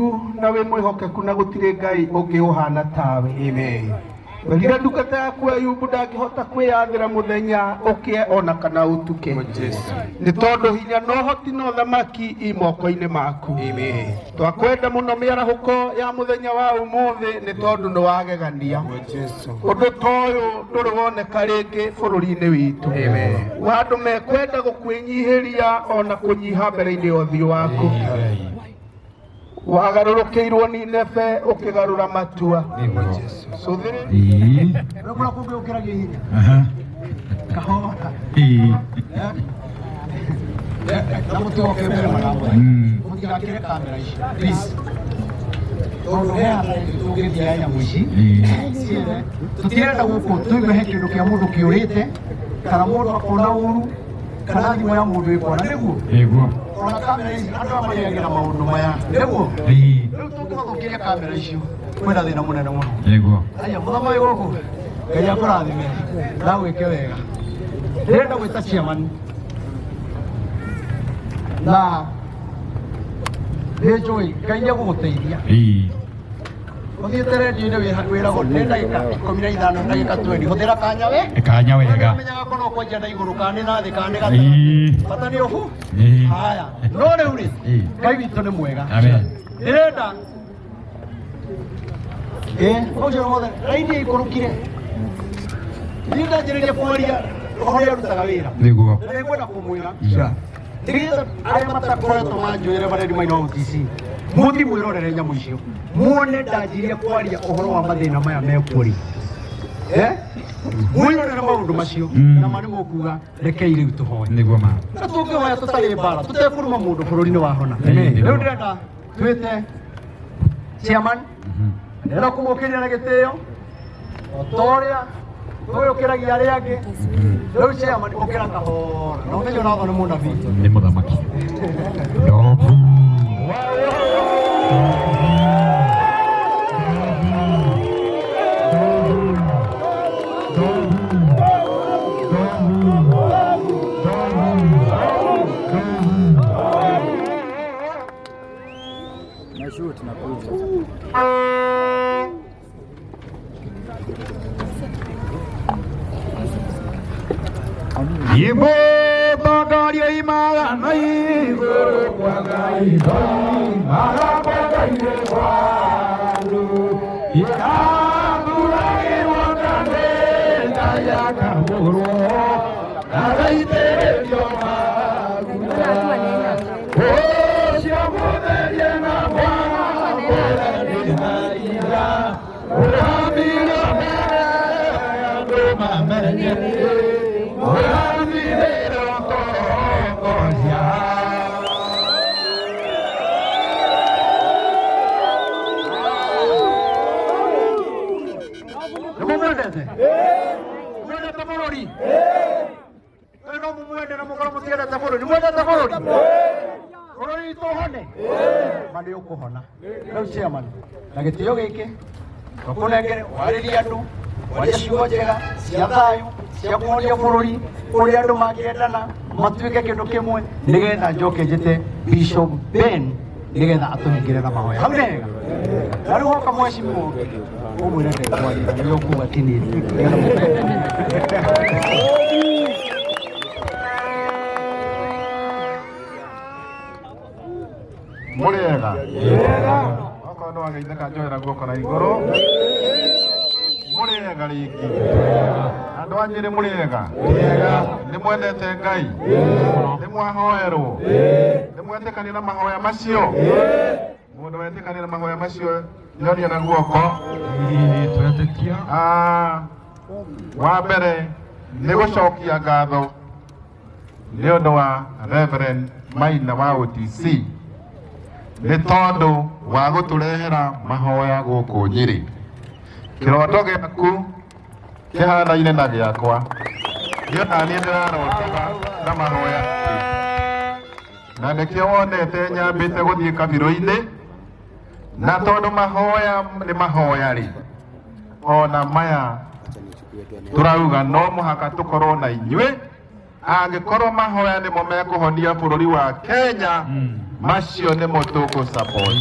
Mũthingu na wĩ mwĩhokeku na gũtirĩ Ngai ũngĩ ũhana tawe. Amen. Werire ndungata yaku Ayubu ndangĩhota kwĩyathĩra mũthenya ũkĩe ona kana ũtuke. Jesu. Nĩ tondũ hinya na ũhoti na ũthamaki i moko-inĩ maku. Amen. Twakwenda mũno mĩarahũko ya mũthenya wa ũmũthĩ nĩ tondũ nĩ wagegania. Jesu. Ũndũ ta ũyũ ndũrĩ woneka rĩngĩ bũrũri-inĩ witũ. Amen. Wa andũ mekwenda gũkwĩnyihĩria ona kũnyiha mbere-inĩ ya ũthiũ waku. Wagarũrũkĩirwo Nineve ũkĩgarũra matua. Jesu. Cũthĩrĩria Ĩĩ. Wekora kũngĩ ũkĩragia ihenya. Aha. Kahora. Ĩĩ. Na mũtigoke mbere mara Mm. Mũtigakĩre kamera ici. Please. Tondũ he hathara ĩngĩ tũngĩthiĩ ya nyamũ ici. Ĩĩ. Ciene. Tũtirenda gũkũ tũigue he kĩndũ kĩa mũndũ kĩũrĩte kana mũndũ akona ũru kana thimũ ya mũndũ ĩkona nĩguo. Ĩguo. Ona kamera ici andũ aya marĩagĩra maũndũ maya nĩguo. Ĩĩ. Rĩu tũngĩmathũkĩria kamera icio kwĩna thĩna mũnene mũno. Ĩguo. Aya mũthamaki gũkũ Ngai akũrathime na gwĩke wega. Ndĩrenda gwĩta chairman na nĩ njũĩ Ngai nĩ egũgũteithia. Ĩĩ. Ũthiĩte rendio-inĩ wĩragwo nĩ ndagĩka 15 ndagĩka 20 hũthĩra kanya we Kanya wega. Ũmenyaga korwo kwanjia na igũrũ kana nĩ na thĩ kana nĩ gatagatĩ. Ĩĩ. Bata nĩ ũbu. Ĩĩ. Haya no rĩu rĩ Ĩĩ. Ngai witũ nĩ mwega. Amen. Ndĩrenda ĩ ũcio wothe raini ĩikũrũkire niĩ ndanjĩrĩria kwaria ũhoro ũrĩa arutaga wĩra. Nĩguo. Nĩngwenda kũmwĩra nĩgetha arĩa matakoretwo manjũĩre marĩa maina OTC mũthi mwĩrorere nyamũ icio muone ndanjirie kwaria ũhoro wa mathĩna maya mekuo rĩ. Eh? Mwĩrorere maũndũ macio Mm. na ma nĩ mũkuga rekei rĩu tũhoe. Nĩguo ma. Na tũngĩhoya tũtarĩ mbara tũtekũruma mũndũ bũrũri-inĩ wahona. Amen. Rĩu ndĩrenda twĩte chairman ndĩrenda kũmũkĩria na gĩtĩo o ta ũrĩa tũyũkĩragia arĩa angĩ. Rĩu chairman ũkĩra kahora na ũmenye ũrathwo nĩ mũnabii. Nĩ mũthamaki. Ndovu. Nyimbo tongoria imara na igũrũ kwa Ngai mara kwa Ngai kwa andũ irathuragĩrwo kanitha yakamũrwo agaitĩrĩrio maguta ũcio mũtherie na mwamũre nĩ ira ũramire mbere andũ mamenye ũrathire tongoria. Nĩ mũmwendete? Mwendete bũrũri? Ĩ no mũmwende na mũkorwo mũtiendete bũrũri. Mwendete bũrũri? Bũrũri witũ ũhone? Ma nĩ ũkũhona. Rĩu chairman, na gĩtĩo gĩkĩ tũkũnengere warĩrie andũ warie ciugo njega cia thayũ cia kũhonia bũrũri ũrĩa andũ mangĩendana matuĩke kĩndũ kĩmwe nĩgetha njoke njĩte Bishop Ben nĩgetha atũhingĩre na mahoya hau nega na rĩu hoka mheshimiwa ũngĩ ũmwĩre ndekwaria nĩwe ũkuga tinini nĩgetha mũmenye. Mũrĩega okorwo nĩ wageithĩka njoera guoko na igũrũ. Mũrĩega rĩngĩ andũ a Nyĩrĩ mũrĩega nĩ mwendete Ngai nĩ mwahoerwo nĩ mwetĩkania na mahoya macio mũndũ wetĩkania na mahoya macio nyonia na guoko. Ĩĩ, twetĩkia. Ah, wa mbere nĩ gũcokia ngatho nĩ ũndũ wa Reverend Maina wa OTC nĩ tondũ wa gũtũrehera mahoya gũkũ Nyĩrĩ. Kĩroto gĩaku kĩhanaine na gĩakwa niĩ naniĩ ndĩrarotaga na mahoya na nĩkĩo wonete nyambĩte gũthiĩ kabirũ-inĩ na tondũ mahoya nĩ mahoya rĩ ona maya tũrauga no mũhaka tũkorwo na inyuĩ angĩkorwo mahoya nĩmo mekũhonia bũrũri wa Kenya macio nĩmo tũkũ support.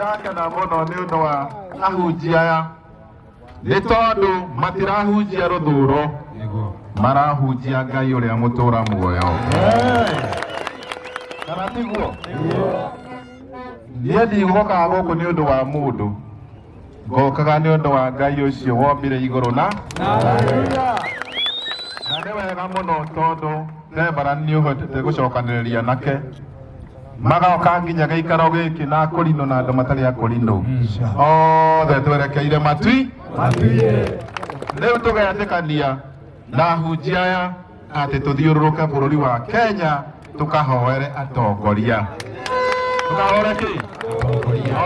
Ndakena mũno nĩ ũndũ wa ahunjia aya nĩ tondũ matirahunjia rũthuro, marahunjia Ngai ũrĩa mũtũra muoyo. Kana tiguo? Niĩ ndigũkaga gũkũ nĩ ũndũ wa mũndũ, ngokaga nĩ ũndũ wa Ngai ũcio wombire igũrũ na na nĩ wega mũno tondũ Reverend nĩ ũhotete gũcokanĩrĩria nake magoka nginya gĩikaro gĩkĩ na akũrinũ na andũ matarĩ akũrinũ othe twerekeire matui. Rĩu tũgetĩkania na ahunjia aya atĩ tũthiũrũrũke bũrũri wa Kenya tũkahoere atongoria. Tũkahoere kĩ?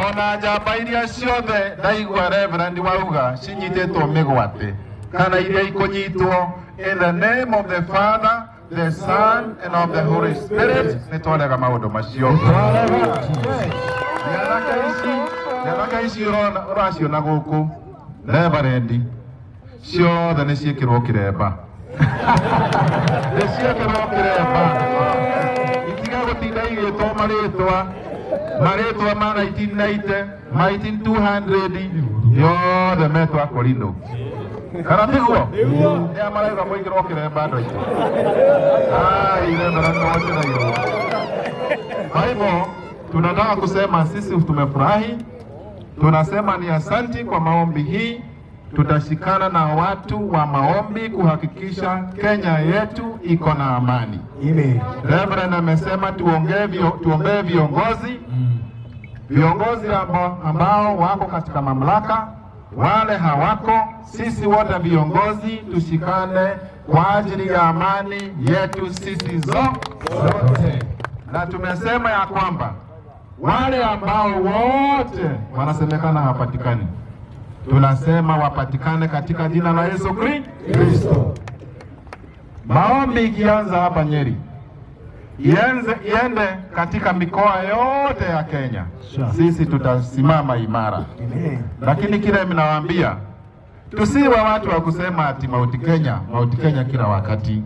Ona njamba iria ciothe ndaigua Reverend wauga cinyitĩtwo mĩgwate kana iria ikũnyitwo, in the name of the Father, the Son and of the Holy Spirit, nĩ twarega maũndũ macio. Nyanake ici ũraciona gũkũ Reverend ciothe nĩ ciĩkĩrwo kĩremba, nĩ ciĩkĩrwo kĩremba, itiga gũtinda igĩtwo marĩtwa ma 1990, ma 18200, yothe metwo akũrinũ, kana tiguo? Nĩa marauga mũingĩrwo kĩremba andũ aitũ? Ai, Reverend nĩwonjereirwo. Kwa hivyo tunataka kusema sisi tumefurahi, tunasema ni asanti kwa maombi hii. Tutashikana na watu wa maombi kuhakikisha Kenya yetu iko na amani. Reverend amesema tuombee viongozi, viongozi ambao wako katika mamlaka, wale hawako. Sisi wote viongozi tushikane kwa ajili ya amani yetu sisi zote. Na tumesema ya kwamba wale ambao wote wanasemekana hawapatikani, tunasema wapatikane katika jina la Yesu Kristo. Maombi ikianza hapa Nyeri, iende katika mikoa yote ya Kenya, sisi tutasimama imara. Lakini kile ninawaambia, tusiwe watu wa kusema ati Mount Kenya, Mount Kenya kila wakati.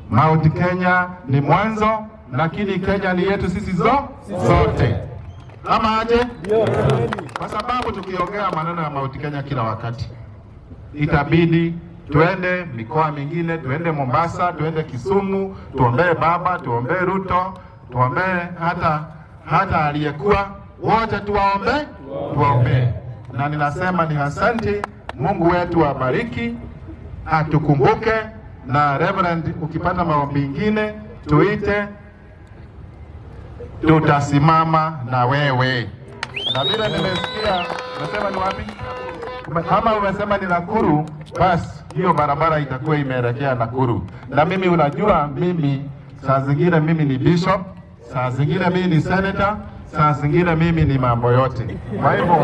Mount Kenya ni mwanzo, lakini Kenya ni yetu sisi zote. Ama aje? Kwa sababu tukiongea maneno ya Mount Kenya kila wakati, itabidi tuende mikoa mingine, tuende Mombasa, tuende Kisumu, tuombee baba, tuombee Ruto, tuombee hata aliyekuwa, wote tuwaombe, tuombee. Na ninasema ni asante, Mungu wetu abariki, atukumbuke. Na Reverend, ukipata maombi ingine tuite, tutasimama na wewe. Na vile nimesikia umesema ni wapi? Kama umesema ni Nakuru, basi hiyo barabara itakuwa imeelekea Nakuru. Na mimi unajua, mimi saa zingine mimi ni bishop, saa zingine mimi ni senator, saa zingine mimi ni mambo yote. Kwa hivyo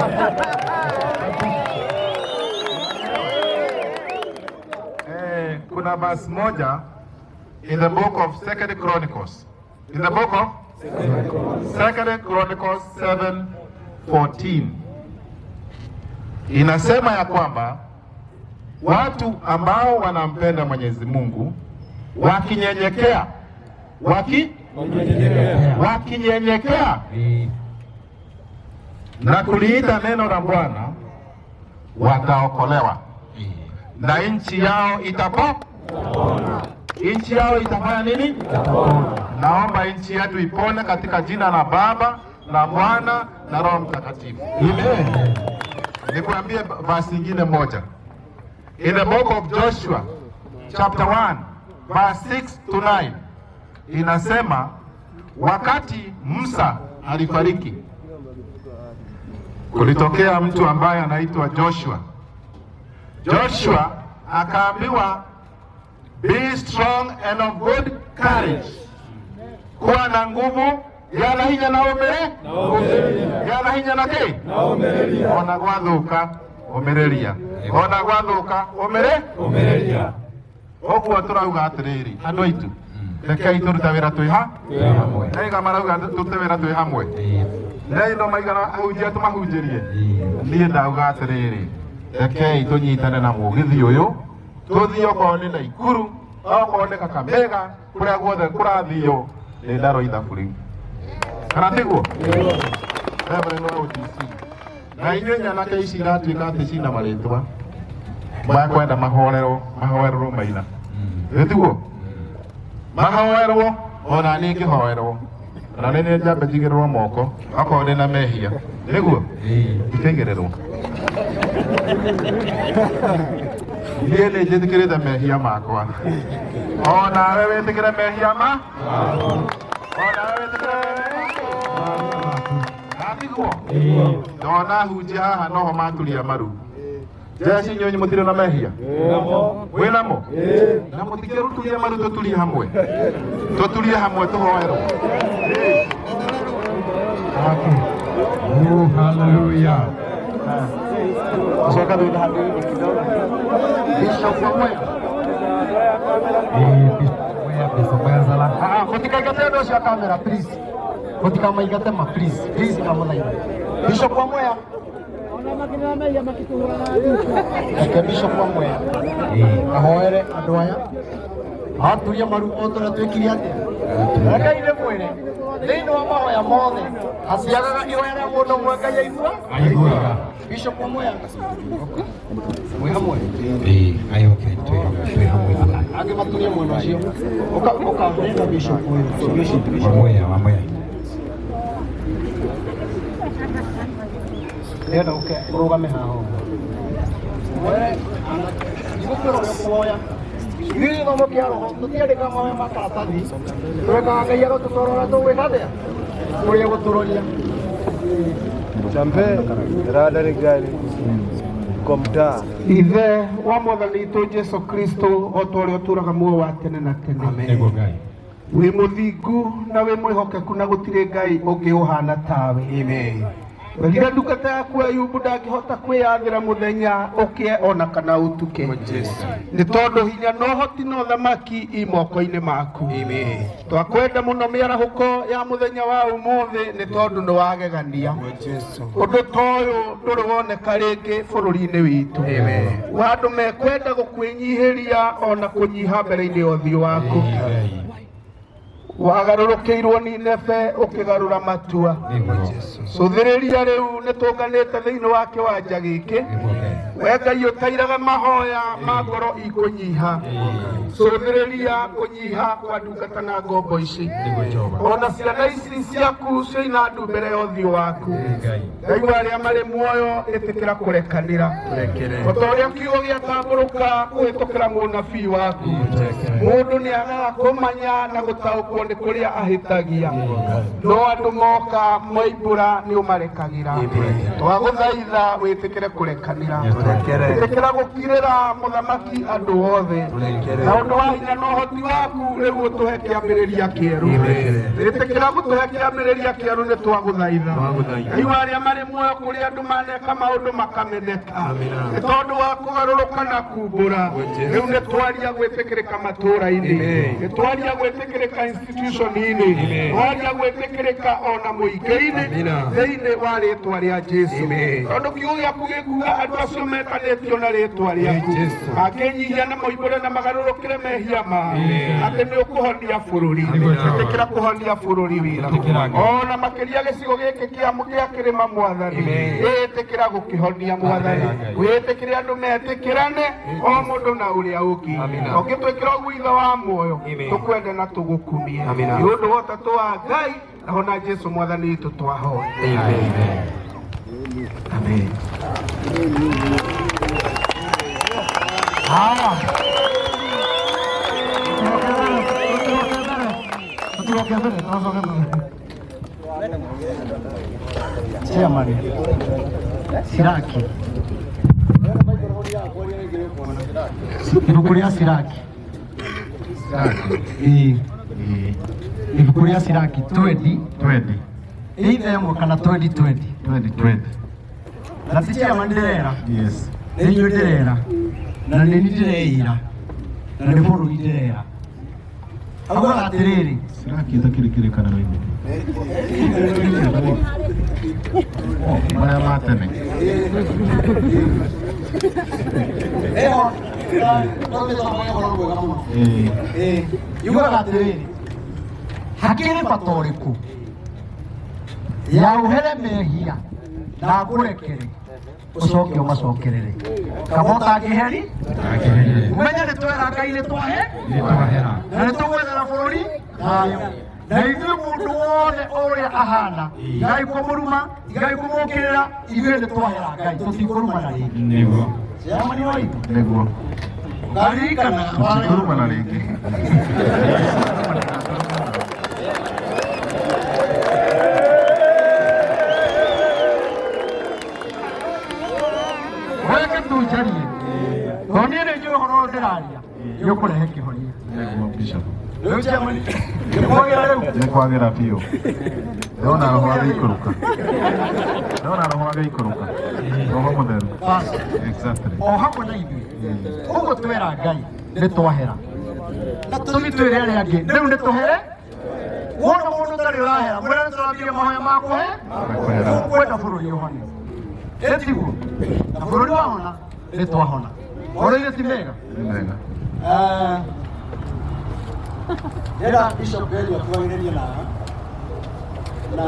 kuna verse moja in the book of Second Chronicles. In the book of Second Chronicles 7:14 inasema ya kwamba watu ambao wanampenda Mwenyezi Mungu wakinyenyekea, wakinyenyekea na kuliita neno la Bwana wataokolewa na nchi yao itapona. Nchi yao itafanya nini? Naomba nchi yetu ipone katika jina la Baba, la Mwana na Roho Mtakatifu. Amen. Nikuambie verse nyingine moja. In the book of Joshua chapter 1 verse 6 to 9 inasema wakati Musa alifariki, kulitokea mtu ambaye anaitwa Joshua. Joshua akaambiwa, be strong and of good courage, kuwa na nguvu yana hinya na umere yana hinya na ki ona gwathuka umireria ona gwathuka umire uguo turauga atiriri andu aitu rekei turute wira twi ha naiga marauga turute wira twi hamwe nei no maigana ahunjia tumahunjirie nie ndauga atiriri rekei tunyitane na mugithi uyu tuthii okorwo ni Naikuru okorwo ni Kakamega kuria guothe kurathio ni ndarwo ithabu riu kana tiguo? Reverend wa OTC. Na inyuĩ nyanake ici iratuĩka atĩ cina marĩtwa makwenda mahorerwo mahoerwo maina ĩtiguo mahoerwo ona niĩ ngĩhoerwo na nĩ nĩ njambe njigĩrĩrwo moko okorwo ndĩ na mehia nĩguo ndikaigĩrĩrwo niĩ nĩ njĩtĩkĩrĩte mehia makwa onawe wĩtĩkĩre mehia ma onawe wĩtĩkĩre mehia natiguo ndona hunjia haha noho maturia maru jeshi inyuĩ mũtirĩ na mehia wĩnamo na mũtikĩruturie maru tũturie hamwe tũturie hamwe tũhoerwo. Oh, hallelujah. Soka thutha hanini kidogo. Bishop wa Mwea. Mwea, Bishop Mwea Zala. Ah, mũtikaingate andũ acio a kamera please. Mũtikamaingate ma please. Please ndamũthaitha. Bishop wa Mwea. Reke Bishop wa Mwea ahoere andũ aya aturie maru o ta ũrĩa twĩkire atĩa. Rekei ndĩmwĩre thĩinĩ wa mahoya mothe haciagaga ihoya rĩa mũndũ ũmwe Ngai aigua. Aiguaga. Bishop wa Mwea mwĩ hamwe. Ayo, okay, twĩ hamwe ithuothe. Angĩ maturie mwena ũcio ũka ũka nenda Bishop ũyũ Bishop Wa Mwea, wa Mwea. Ndĩrenda ũke ũrũgame haha ũguo we ndigũkwĩra ũrĩa ũkũhoya. Ithuĩ gĩthomo kĩa roho tũtiandĩkaga mahoya ma karatathi, tũrekaga Ngai agatũtwara ũrĩa tũgwĩka atĩa ũrĩa gũtũroria. Champe, rada ni gani? Kwa mtaa. Ithe wa mwathani witũ Jesu Kristo o ta ũrĩa ũtũũraga muoyo wa tene na tene. Nĩguo Ngai. Wĩ mũthingu na wĩ mwĩhokeku na gũtirĩ Ngai ũngĩ ũhana tawe. Werire ndungata yaku Ayubu ndangĩhota kwĩyathĩra mũthenya ũkĩe ona kana ũtuke nĩ tondũ hinya na ũhoti na ũthamaki i moko-inĩ maku. Twakwenda mũno mĩarahũko ya mũthenya wa ũmũthĩ nĩ tondũ nĩ wagegania. Ũndũ ta ũyũ ndũrĩ woneka rĩngĩ bũrũri-inĩ witũ wa andũ mekwenda gũkwĩnyihĩria ona kũnyiha mbere-inĩ ya ũthiũ waku. Wagarũrũkĩirwo Nineve ũkĩgarũra matua. Cũthĩrĩria rĩu nĩ tũnganĩte thĩinĩ wa kĩwanja gĩkĩ. We Ngai ũtairaga mahoya ma ngoro ikũnyiha, cũthĩrĩria kũnyiha kwa ndungata na ngombo ici ona ciana ici ciaku cioina ndu mbere ya ũthiũ waku. Ngai wa arĩa marĩ muoyo ĩtĩkĩra kũrekanĩra o ta ũrĩa kiugo gĩatambũrũka kũhĩtũkĩra mũnabii waku. Mũndũ nĩ agaga kũmanya na gũtaũkwo nĩ kũrĩa ahĩtagia, no andũ moka moimbũra nĩ ũmarekagĩra. Twagũthaitha wĩtĩkĩre kũrekanĩra, ĩtĩkĩra gũkirĩra mũthamaki andũ othe na ũndũ wa hinya na ũhoti waku rĩu ũtũhe kĩambĩrĩria kĩerũ. Ĩtĩkĩra gũtũhe kĩambĩrĩria kĩerũ nĩ twagũthaitha. Ngai wa arĩa marĩ muoyo kũrĩ andũ maneka maũndũ makameneka nĩ tondũ wa kũgarũrũka na kumbũra. Rĩu nĩ twaria gwĩtĩkĩrĩka matũũra-inĩ, nĩ twaria gwĩtĩkĩrĩka institution-inĩ, twaria gwĩtĩkĩrĩka ona mũingĩ-inĩ thĩinĩ wa rĩtwa rĩa Jesu, tondũ kiugo gĩaku gĩkuga andũ acio metanĩtio na rĩtwa rĩaku mangĩnyihia na moimbũre na magarũrũkĩre mehia mao atĩ nĩ ũkũhonia bũrũri. Ĩtĩkĩra kũhonia bũrũri witũ ona makĩria gĩcigo gĩkĩ kĩa kĩrĩma mwathani, ĩtĩkĩra gũkĩhonia mwathani, wĩtĩkĩre andũ metĩkĩrane o mũndũ na ũrĩa ũngĩ. Ũngĩtwĩkĩra ũguo ithe wa muoyo tũkwende na tũgũkumie nĩ ũndũ wa ũtatũ wa Ngai naho na Jesu mwathani witũ twahoya. Amen. Haya. Tũcoke mbere, tũcoke mbere. Chairman Siraki, ibuku rĩa Siraki. Ĩĩ. Ibuku rĩa Siraki 20 20 either ĩmwe kana 20 20 20 20. Na ti chairman ndĩrera. Yes. Nĩ inyuĩ ndĩrera na nĩ niĩ ndĩreira na nĩ bũrũri ndĩrera. Augaga atĩrĩrĩ, Siraki ĩtakĩrĩ kĩrĩkanĩro-inĩ marĩa ma tene. Ĩyo ũhoro mwega mũno. Ĩĩ. Yugaga atĩrĩrĩ, hakĩrĩ bata ũrĩkũ ya ũhere mehia Na ngũrekere ũcoke ũmacokerere kaba ũtangĩheri ũmenye nĩ twera Ngai nĩ twahe na nĩ tũgwethera bũrũri thayũ na ithuĩ mũndũ wothe o ũrĩa ahana tigai kũmũruma tigai kũmũkĩrĩra ithuĩ nĩ twahera Ngai tũtikũrumana rĩngĩ. Nĩguo. Chairman wa itũ Nĩguo. Ngaririkana Tũtikũrumana rĩngĩ. Weke tu njarie tondũ niĩ nĩ njũĩ ũhoro ũyũ ndĩraria nĩ ũkũrehe kĩhonia. Nĩguo Bishop. Rĩu chairman nĩ kwagĩra rĩu. Nĩ kwagĩra biũ. Ndĩrona roho agĩikũrũka. Ndĩrona roho agĩikũrũka. Roho mũtheru. Bas. Exactly. O hamwe na ithuĩ ũguo twera Ngai nĩ twahera na tũthiĩ twĩre arĩa angĩ rĩu nĩ tũhere wona mũndũ ũtarĩ ũrahera mwĩre nĩ tũrambirie mahoya ma kũhe Makwĩra. ũkwenda bũrũri ũhone ĩtiguo na bũrũri wahona nĩ twahona ũhoro ithe ti mega. Nĩ mega. Ndĩrenda Bishop Beli atwagĩrĩrie na na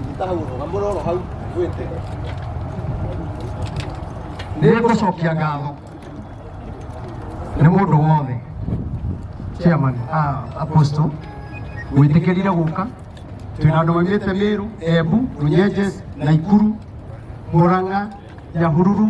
nyita hau rũgamo rũrũ hau gwĩte. Nĩ ngũcokia ngatho nĩ mũndũ wothe chairman apostle wĩtĩkĩrire gũka twĩna andũ maumĩte Meru, Embu, Runyenjes, Naikuru, Murang'a, Nyahururu.